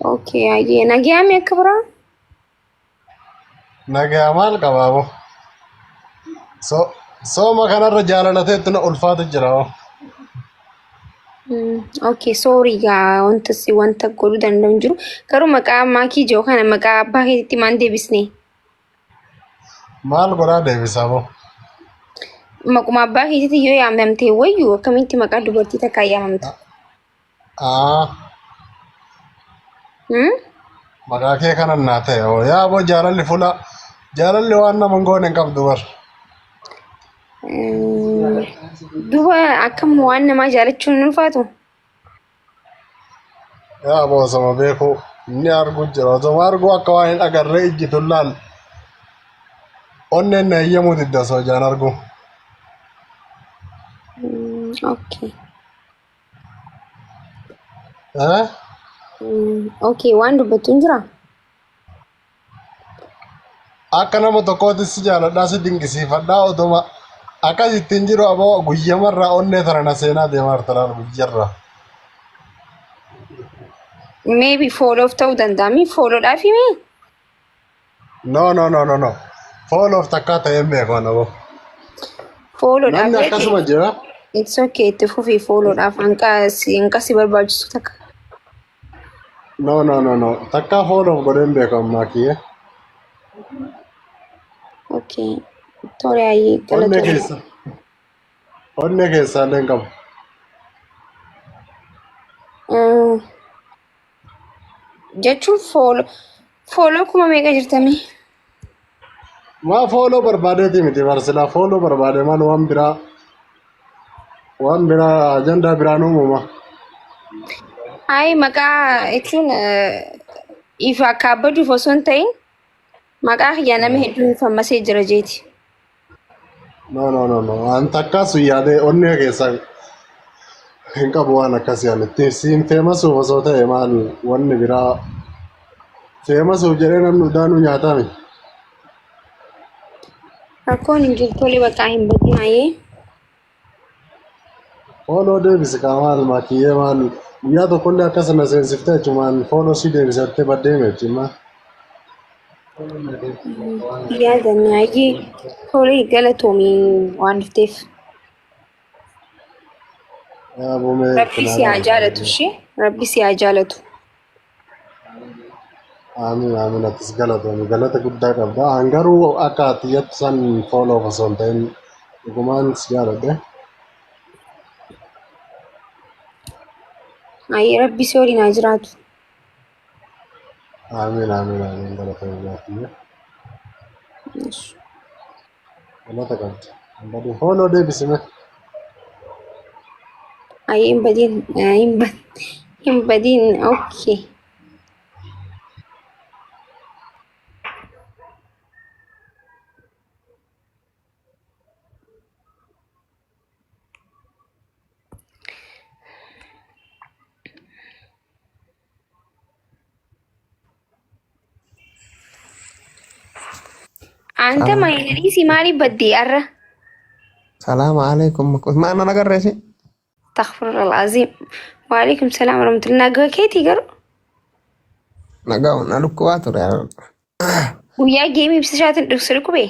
Okay, ayyee nagayaami akka biraa? Nagaa maal qabaa boo? So, sooma kanarra jaalalateetti na ulfaatu jira hoo. Okay, sorry gaa wanta si wanta godhuu danda'u hin jiru. Garuu maqaa maakii jiru kana maqaa abbaa keetitti maan deebisne? Maal godhaa deebisaa boo? Maquma abbaa keetitti yoo yaamamte wayyu akkamitti maqaa dubartii takkaa yaamamta? Aa, Hmm? maqaa kee kanan naa ta'e hoo. Yaa boo jaalalli fuula jaalalli waan nama hin goone hin qabdu bar. Duba akkam waan namaa jaalachuun hin ulfaatu? Yaa boo osoma beeku inni argu jira. Osoma argu akka waan hin agarree ijji tullaan onneen na eeyyamuu didda osoo ijaan argu. Okay. Eh? Okay, waan dubbattu hin jiraa? Akka nama tokkootti si jaaladhaa si dinqisiifadhaa odoma akkas ittiin jiru aboo guyyamarraa onnee tana na seenaa deemaa jirta laal guyyarraa. Maybe fooloof ta'uu danda'a. Mi fooloodhaaf himi? No no no no no. Fooloof takkaa ta'ee hin beeku ana aboo. Fooloodhaaf Namni yoo akkasuma ta'e jira. it's okay itti fufii fooloodhaaf hanqa si hanqa si barbaachisu takka. No no no no. Takkaa fooloof godhee hin beeku ammaa kiyya. Okay. Tole ayyee Onnee galatoomii. keessa. Onnee keessaa illee hin qabu. Jechuun fooloo fooloo kuma meeqa jirtanii? Maa fooloo barbaadeeti miti barsilaa fooloo barbaade maal waan biraa waan biraa ajandaa biraan uumama. Ayi maqaa jechuun ifa akka abbaduuf osoo hin ta'in maqaa kiyya nama hedduun fammasee jira jeeti. No no no no an takkaa sun yaadee onnee keessaa hin qabu waan akkasii ani itti siin feemasuuf osoo ta'e maal wanni biraa feemasuuf jedhee namni udaanuu nyaatame. Rakkoon hin jiru tole bakka hin badin ayee. Fooloo deebisi kaa maal makiyyee maal guyyaa tokkollee akkas na seensiftee achumaan fooloo si deebisattee baddee meechi maa. Yaadanne ayyee tole galatoomii waan dhufteef. Yaa boomee Rabbi si haa jaalatu ishee. Rabbi si haa jaalatu. Amiin amiin atis galatoomi galata guddaa qabda. An garuu akka ati jettu san fooloof osoo hin ta'in dhugumaan si jaaladhe. Ayyee Rabbi si waliin haa jiraatu. Amiin amiin amiin galatoomi maatiyye. Galata qabda. Hin badin fooloo deebisime. Ayyee hin badin hin badin okay. Anta Salaam. maayinariisii maaliif baddee arra? Salaam alaikum. Maal nan agarre isin? Astaghfirullah alazim. Waalaikum salaam warahmatullahi nagaa keetii garuu Nagaa na dhukkubaa ture. guyyaa geemii ibsa ishaatiin dhuksu dhukkubee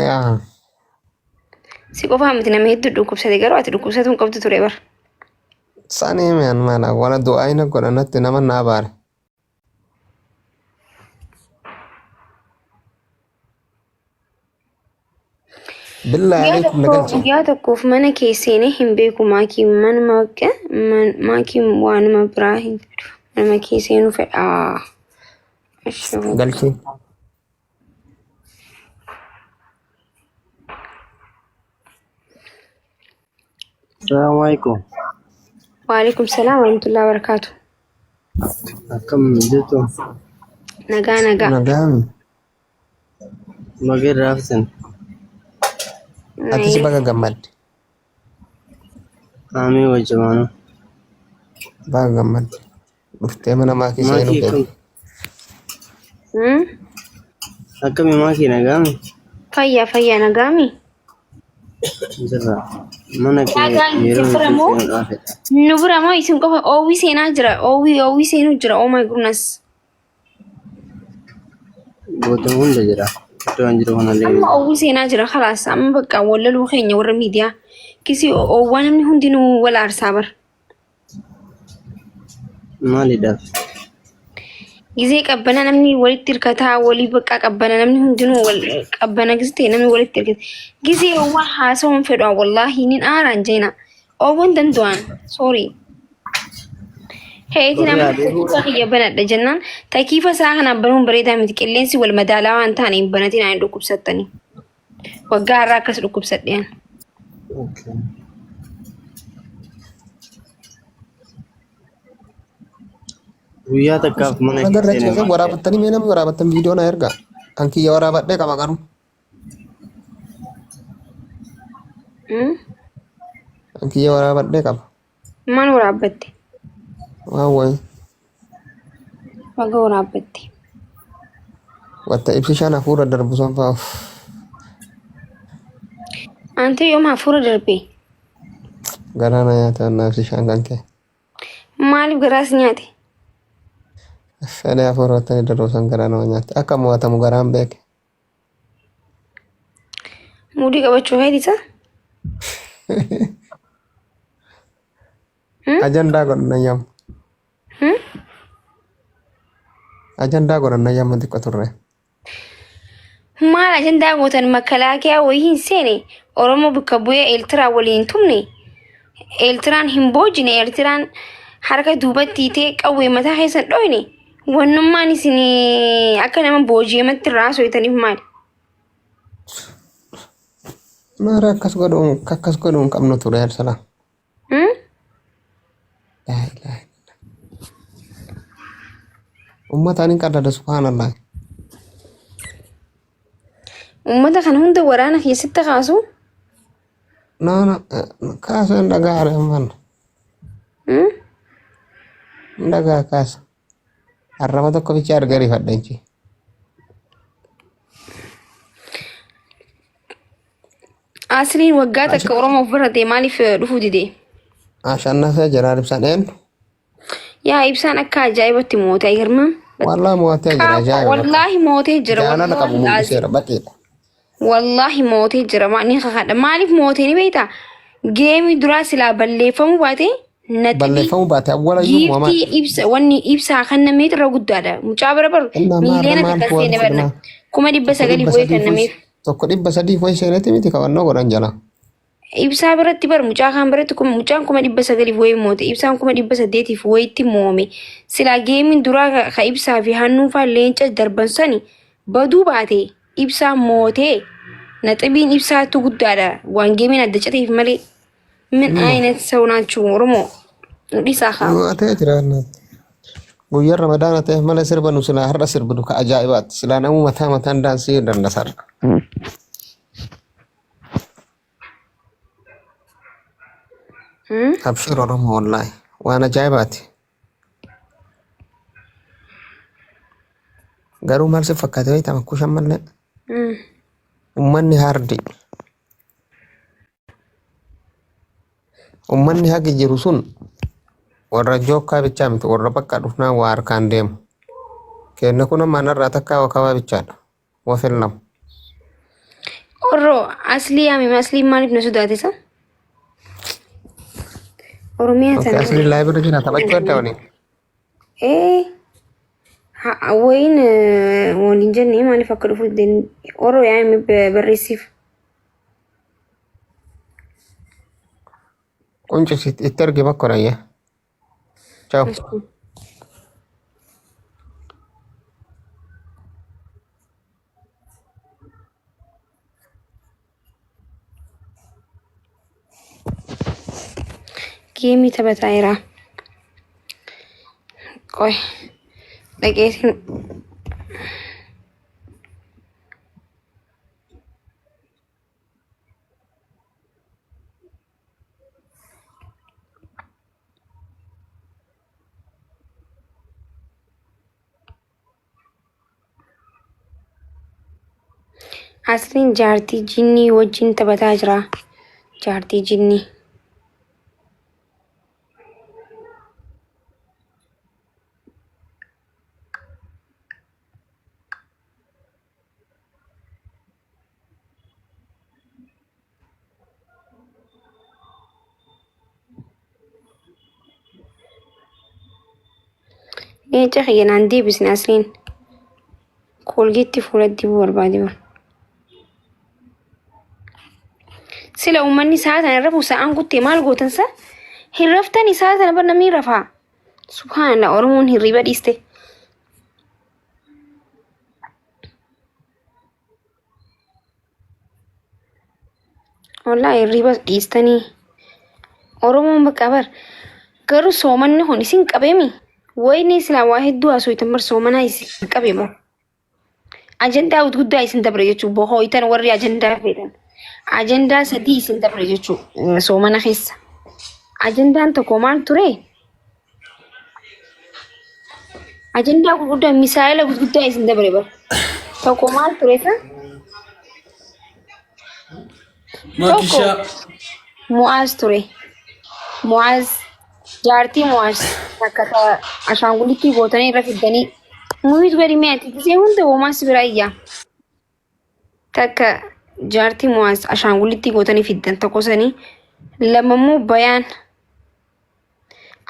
Yaa. si qofaa miti nama hedduu dhukkubsate garuu ati dhukkubsatuu hin qabdu ture bara. Sanii mi'an mana wala du'aayina godhanatti nama naa baare. Billaa Guyyaa alaikum na tokko galche. guyyaa tokkoof mana kee seenee hin beeku maakiin manuma maakiin waanuma biraa hin fedhu manuma kee seenuu fedha. Ashoo. Galchee. Assalamu alaikum. Waalaikum salaam warahmatullahi wabarakatuh. Akkam jirtu? Nagaa nagaa. Nagaami. Baga irraa haftan. Atis baga gammadde. Aamiin wajjumaanuu. Baga gammadde. Dhuftee mana maakii seenuu Maakii keeti. akkam akkami maakii nagaami? Fayyaa fayyaa nagaami. Jirra. Mana kee Daagaan yeroo isin bira hedduu moo seenuudhaaf fedha. nu bira moo isin qofa oowwii seenaa jira. Oowwii oowwii seenuu jira. Oh my goodness. Goota hunda jira. Iddoo an jiru kanallee ni Amma jira. oowwii seenaa jira khalaas. Amma bakka wallaluu keenya warra miidiyaa. Kisi oowwaa namni hundinuu wal aarsaa bara. Maaliidhaaf? Gizee qabbana namni walitti hirkataa walii bakka qabbana namni hundinuu wal qabbana gizee namni walitti hirkata. Gizee oowwaa haasawuun fedhu wallaahi nin aaraan jeena. Oowwan danda'an sorry. Heeti Qorri namni adeemuudha. takiifa kiyya banadha jennaan takiifa isaa kana banuun bareedaa miti qilleensi wal madaalaa waan taane hin banatin ani dhukkubsattanii. Waggaa har'aa akkas dhukkubsadheen. Okay. Guyyaa takkaaf mana kee Nagarra seene ciisee maal feeta? waraabattanii mee namni waraabattan viidiyoo na erga. Kan kiyya waraabadhee qaba garuu. Kan kiyya waraabadhee qaba. Maal waraabbatte? Waan wayi. Baga waraabbatte. Watta ibsishaan hafuura darbu san fa'aa. Ante yoom hafuura darbe? Garaa na nyaata annaa ibsishaan kan kee. Maaliif garaas nyaate? Fedhee hafuura wattanii darbu san garaa nama nyaate. Akka mo'atamu garaan beeke. Muudii qabachuu feetisa? Ajandaa godhanna yam. Ajandaa godhanna yamma xiqqo turre. Maal ajandaa gootan makalaakiyaa wayii hin seene Oromoo bakka bu'ee Eeltiraa waliin hin tumne Eeltiraan hin boojine Eeltiraan harka duubatti hiitee qawwee mataa keessa hin dhoyne Wannummaan isin akka nama booji'amatti irraa haasofitaniif maali? Maara akkas godhuun akkas godhuun hin qabnu ture Arsenal. Hmm? Laa ilaaha illallah. Uummataan hin qadada subhaanallah. Uummata kana hunda waraana keessatti kaasu? No no kaasa hin dhagaa amman. Hmm? Hin dhagaa kaasa. Arraba tokko bicha arga rifadha inchi. Asliin waggaa takka Oromoof barate maaliif dhufuu dide? Ashannafee jira ibsaan eenyu? Yaa ibsaan akka ajaa'ibatti mootee girma. Wallaahi mo'atee jira ajaa'iba bakka. Wallaahi mootee jira. Jaalala qabu Wallaahi mul'iseera baqiidha. Wallaahi mootee jira. Ni kakadha. Maaliif mootee ni beektaa? Geemii duraa silaa balleeffamuu baate naxibii Balleeffamuu baate awwalayyuu mo'amaa. giiftii ibsa wanni ibsaa kan namee irra guddaadha. Mucaa bira baru Innaa maarra miiliyoona maal takka bu'aa seene barna. fidnaa? Kuma dhibba Tokko sagalii dhibba wayii sadiif kennameef. tokko dhibba sadiif wayi seenetti miti qabannoo godhan jala. Ibsaa biratti bar mucaa kaan biratti mucaan 900,000 wayii moote ibsaan 800,000 wayitti moome. Silaa geemiin duraa ka ibsaa fi hannuufaa leenca darban sani baduu baate ibsaan mootee naxibiin ibsaatu guddaadha waan geemiin adda cateef malee. Min ayinat saw naachuu Oromoo nu dhiisaa kaa. Mo'atee jira. Guyyaa Ramadaana ta'e malee sirba nu silaa har'a sirbinu ka ajaa'ibaati. Silaa namuu mataa mataan daansii dandasarra. Abshir Oromoo wallaahi waan ajaa'ibaati. Garuu maal si fakkaate beektaa makkushan mallee ummanni haardi. Ummanni hagi jiru sun warra jookkaa bichaa miti warra bakka dhufnaa waa harkaan deemu. Kenna kun amma narraa takkaa wakabaa bichaadha. Wafillam. Orroo aslii yaamime asliin maaliif na sodaatisa? Oromiyaa Okay, tana. asli live jira taphachuu adda waliin. Ee wayiin waliin jennee maaliif akka dhufu orroo yaamime barreessiif. Quncisi itti ergi bakka rayya. Ciao. Geemii taphataa jira. Qoy dhaqeetiin Asliin jaartii jinnii wajjin taphataa jira. Jaartii jinnii. Leenca kiyya naan deebisne asliin. Koolgeetti fuula dibuu barbaade bara. Sila uummanni sa'a tana irra buusa sa'aan kuttee maal gootan sa? Hin raftani sa'a tana bar namni rafaa. Subhaanallah Oromoon hirriba dhiiste. Wallaahi hirriba dhiistanii. Oromoon bakka bar garuu soomanni kun isin qabeemi. Wayni silaa waa hedduu haasooytan bar soomanaa isin qabe bar. Ajandaa guddaa isin dabre jechuun bohooytan warri ajandaa feetan. Ajandaa sadii isin dabre jechuun soomana keessa. Ajandaan tokko maal ture? Ajandaa gurguddaa misaa'ela gurguddaa isin dabre bar. Tokko maal ture sa? Tokko Makishaa. Mu'aaz ture. Mu'aaz jaartii Mu'aaz takka ta ashaangulittii gootanii irra fiddanii muhiit gadi mee ati gisee hunda womaa si biraa iyyaa. Takka jaartii Mu'aaz ashaangulittii gootanii fiddan tokko sanii lama immoo bayaan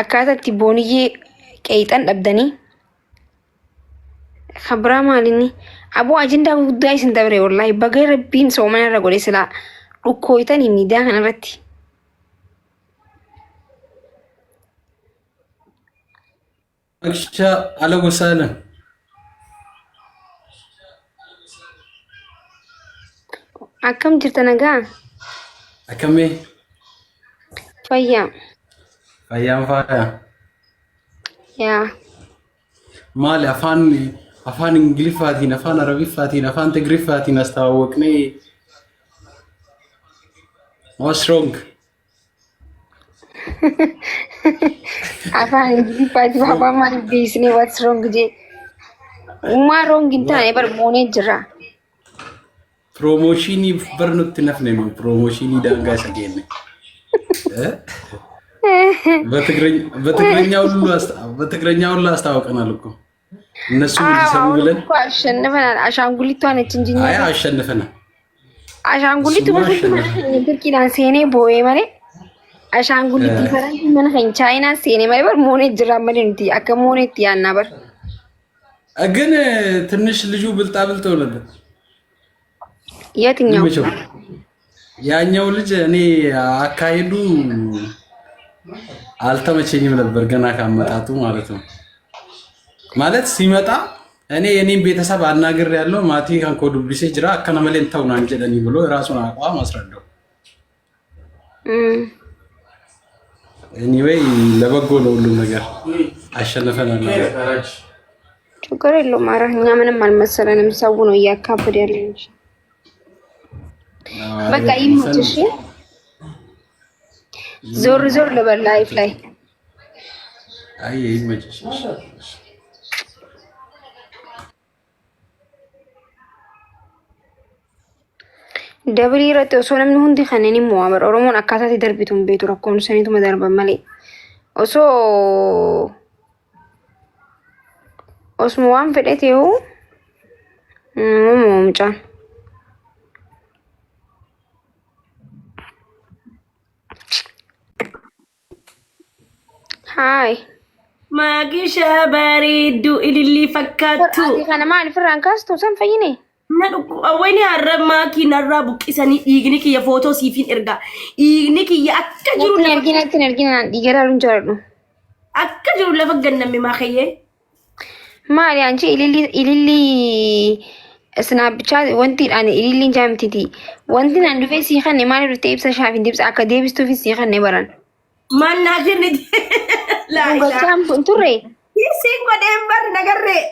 akkaataa itti booniyyee qeeyxan dhabdanii kan biraa maalinni aboo ajandaa guddaa isin dabre wallaahi baga rabbiin soomana irra godhe silaa dhukkooytanii miidiyaa kana irratti. Makishaa ala gosaalan. Akkam jirta nagaa? Akkamii? Fayyaa. Fayyaan faaya. Yaa. Maali afaan afaan Ingiliffaatiin, afaan Arabiffaatiin, afaan Tigriffaatiin as taawwaqnee What's wrong? Afaan Ingiliffaati afaan maaliif beeksisnee what's wrong jee. Uumaa wrong hin taane bar moonee jira. Piroomooshinii bar nutti nafne nu piroomooshinii daangaa isa geenne. Eh? በትግረኛ ሁሉ በትግረኛ ሁሉ አስታውቀናል እኮ እነሱ አዎ ሊሰሙ አሁን ብለን እኮ አሸንፈናል። አሻንጉሊቷ ነች እንጂ እኛ አይ አሸንፈናል። አሻንጉሊቱ እሱማ በስንት አሸንፈናል። mana keenya Turkiidhaan seenee boo'ee malee ashaangulittii faranjii mana keenya Chaayinaan seenee malee bar moonee jirra malee nuti akka mooneetti yaannaa bar. ግን ትንሽ ልጁ ብልጣ ብልጥ ሆነበት። የትኛው ይመቸው። ያኛው ልጅ እኔ አካሄዱ አልተመቸኝም ነበር ገና ካመጣጡ ማለት ነው። ማለት ሲመጣ እኔ የኔን ቤተሰብ አናግር ያለው ማቲ ከንኮ ዱብሴ ጅራ አከነመሌን ተውና እንጀደኒ ብሎ የራሱን አቋም አስረዳው። እም፣ ኤኒዌይ ለበጎ ነው ሁሉም ነገር አሸንፈናል። ችግር የለውም። ኧረ እኛ ምንም አልመሰለንም። ሰው ነው እያካበደ ያለ እንጂ። በቃ ይመችሽ። ዞር ዞር ልበል ላይፍ ላይ አይ ይመችሽ። Dabalii irratti osoo namni hundi kanneen hin mo'amar Oromoon akkaataatti darbitu hin beektu rakkoon saniituma darban malee osoo osuma waan fedhe ta'uu mo'amu mucaan. Haay. Maagishaa bareedduu ilillii fakkaattu. Ati kana maal ofirraan kaastu san fayyine? Na dhukkuba har'a maakii narraa buqqisanii dhiigni kiyya footoo siifin ergaa. Dhiigni kiyya akka jiru Natti hin lafa ergin natti hin ergin naan dhiiga ilaaluun jaalladhu. akka jiru lafa ganname maakayyee. Maali anchi ilillii ilillii isnaabichaa wanti ani ililliin jaamtiti. Wanti naan dhufee sii kanne maali dhuftee ibsa shaafin dibsa akka deebistuufis sii kanne baran. Maal naa kennite? Laa ilaa. Gochaan kun turre. Isiin godheen barri nagarree.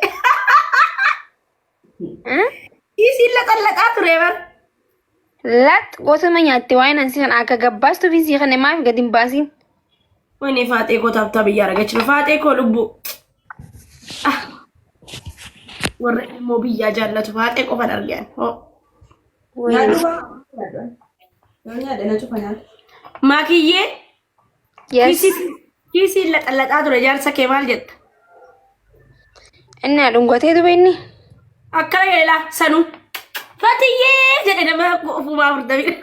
Isiin laxallaxaa ture bar. Lat gosuma nyaatte waa'ee naan sii kan akka gabbaastuufis sii kanne maaf gadi hin baasiin. Wani faaxee koo taaptaa biyyaa argachuu faaxee koo lubbuu. Ah, warra ilmoo biyyaa jaallatu faaxee qofan argan. Hoo. Maakiyyee Yes. kiisiin laxallaxaa ture jaarsa kee maal jetta? Inni dhungatee duba inni. Akkana jedhe sanuu. Fatiyyee jedhe nama ofumaa afurtamii.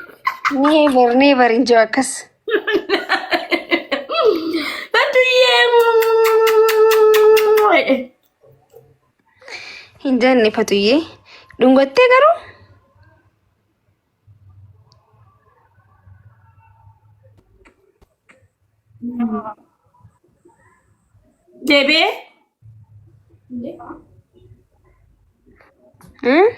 Never never hin jiru akkas. Fatiyyee. Hin jenne fatuyyee. Dhungattee garuu? Deebi'ee. Hmm?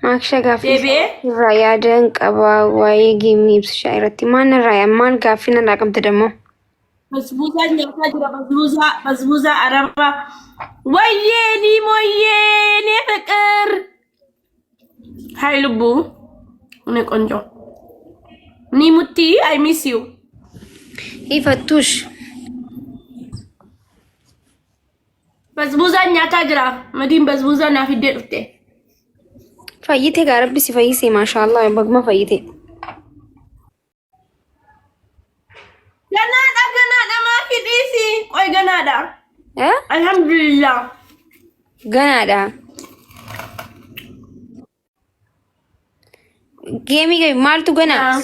Maaksha gaaffii Deebi'ee. irraa yaada hin qaba waa'ee geemii ibsishaa irratti. Maal narraa maal gaaffii narraa qabda dammoo? Basbuusaa nyaataa jira basbuusaa basbuusaa arabaa. Wayyee ni moyyee ni ፍቅር Hi lubbuu እኔ ቆንጆ ni mutti I miss you. Ifattuush. Basbuusaa nyaataa jira. Madiin basbuusaa naa fiddee dhufte. Fayyite gaa rabbi si fayyise maashaallah baguma fayyite. Ganaadha ganaadha maakii dhiisi. Qoy ganaadha. Eh? Alhamdulillah. Ganaadha. Geemii gabi maaltu ganaa? Ah.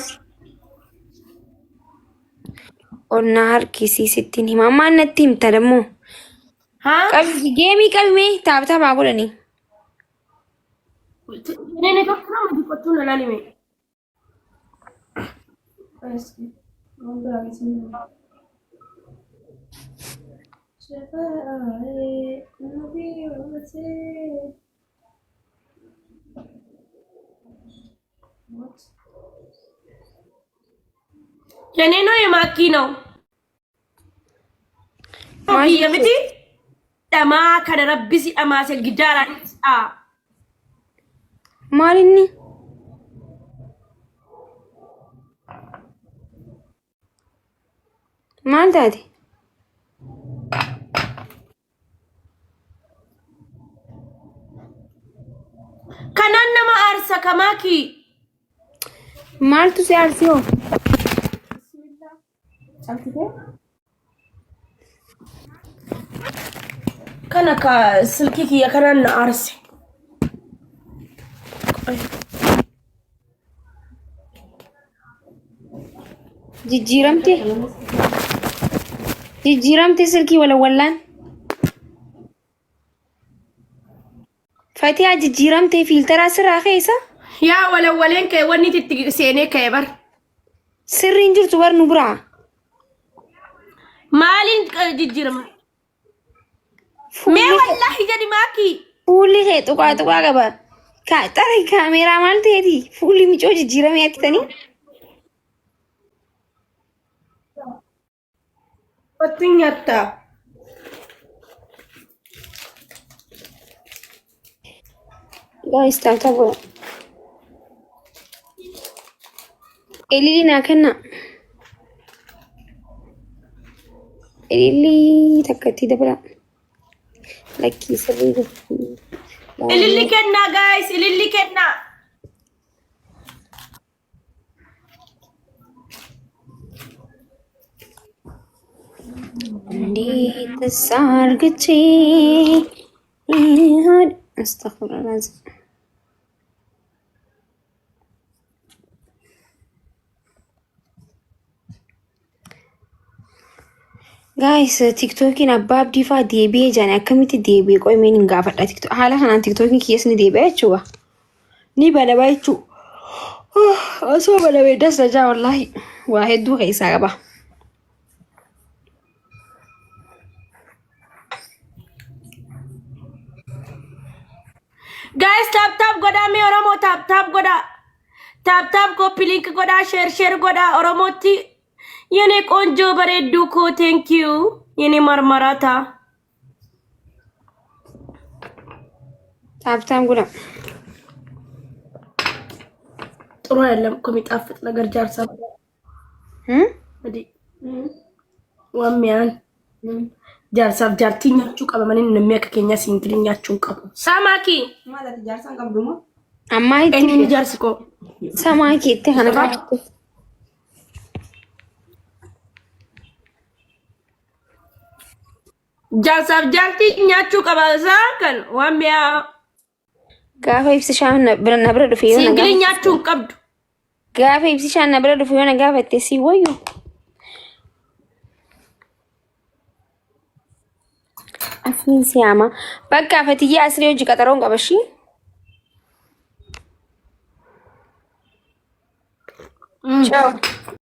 Ol na harkisii sittiin himaa maal natti himta dammoo? Haa? Qabi geemii qabimee taaptaa maa godhanii? Nene tokko nama diqqattuu na laalime. የኔ ነው የማኪ ነው kiyya miti dhamaa kana rabbi si dhamaase gidaaraan aa Maal inni? Maal taate? Kanaan nama aarsa kamaakii. Maaltu si aarsee hoo? Kana ka silkii kiyya kanaan na aarse. Jijjiiramte? Jijjiiramte silkii walawallaan? Fatiyaa jijjiiramtee fiiltaraa sirraa keessa? Yaa walawwaleen ka'e wanni itti seenee ka'e bar. Sirriin jirtu bar nu biraa. Maaliin jijjiirama? Mee wallaahi jedhi maakii. Fuulli kee tuqaa tuqaa qaba. Xara kaameeraa maal ta'eeti? Fuulli micoo jijjiiramee argitanii? Kottu nyaattaa. Guys, tap tap godha. Ililii naa kenna. Ililii takka itti dabala. Lakkii sirrii jirti. Ililli kennaa guys, ililli kennaa. እንዴት ሳርግቼ አስተግፊሩላህ Gaayis tiktookiin abbaa abdii fa'aa deebi'ee jedhani akkamitti deebi'e qoy meen hin gaafadha tiktok haala kanaan tiktookiin kiyyas ni deebi'a jechuudha. Ni banama jechuudha. Osoo banamee das rajaa wallaahi waa hedduu keessaa qaba. Guys, tap tap godhaa mee Oromoo tap tap godhaa. Tap tap copy link godhaa share share godhaa Oromootti. የኔ ቆንጆ bareedduu koo thank you የኔ marmarata. Tap tap godha. ጥሩ አይደለም እኮ የሚጣፍጥ ነገር ጃርሳ waan mi'aan jaarsaaf jaartii nyaachuu qaba malee namni akka keenyaa siingilii nyaachuu hin qabu. Saamaaki Maal ati jaarsaan qabdu moo? Ammaa itti eenyuun jaarsi koo? samaa keetti kana qabatte. Jaarsaaf jaartii nyaachuu qaba isaa kan waan mi'aa Gaafa ibsishaan na bira na bira dhufe yoo na siingilii gaafatte nyaachuu hin qabdu. gaafa ibsishaan na bira dhufe yoo na gaafatte si wayyu. Asliin si yaama. Bakka Fatiyyee asrii hojii qaxaroon qaba ishii. Ciao.